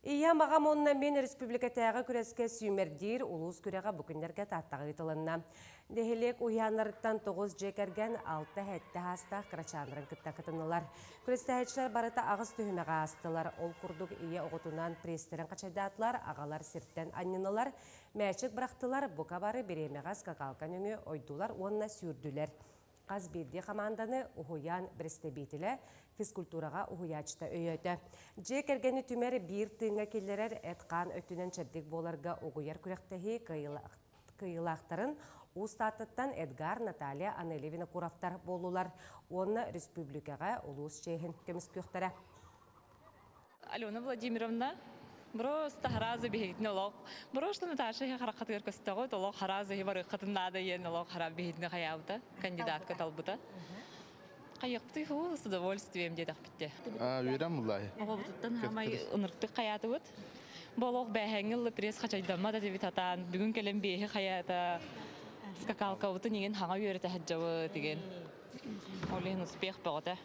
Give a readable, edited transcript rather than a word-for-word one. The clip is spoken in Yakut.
Ийэм, аҕам уонна мин республикатааҕы күрэскэ сүүмэрдиир улуус күрэҕэ бу күннэргэ Тааттаҕа ыытылынна. Нэһилиэк уһуйааннарыттан 9 дьиэ кэргэн 6-7 саастаах кырачааннарын кытта кытыннылар. Күрэстэһээччилэр барыта аҕыс түһүмэҕи аастылар. Ол курдук ийэ оҕотунаан пресстэрин хачайдаатылар, аҕалар сиртэн анньыннылар, мээчик бырахтылар, бука бары бириэмэҕэ скакалка нөҥүө ойдулар уонна сүүрдүлэр. Хас биирдии хамаанданы уһуйаан бэрэстэбиитэлэ, физкультураҕа уһуйааччыта өйөөтө. Дьиэ кэргэни түмэр биир тыыҥҥа киллэрэр эт-хаан өттүнэн чэбдик буоларга угуйар күрэхтэһии кыайыылаахтарын Уус Тааттаттан Эдгар, Наталья, Анелия Винокуровтар буоллулар уонна республикаҕа улуус чиэһин көмүскүөхтэрэ. Алена Владимировна просто харазы биһигитин олох брошла Наташа харахатыгар көстөҕүт олох харазы барыаххытын наада диэн олох хара биһигитини хайаабыта кандидатка талбыта хайыахпытый фу с удовольствием диэтэхпитте үөрэн буллай оҕобутуттан хаамай ыныртык хайаатыбыт бу олох бээһэҥҥи ылла пресс хачайдаммат этибит атаан бүгүн кэлэн биэһи хайаата скакалкабытын игин хаҥа үөрэтэ сылдьабыт игин ол иһин успех бөҕөтө.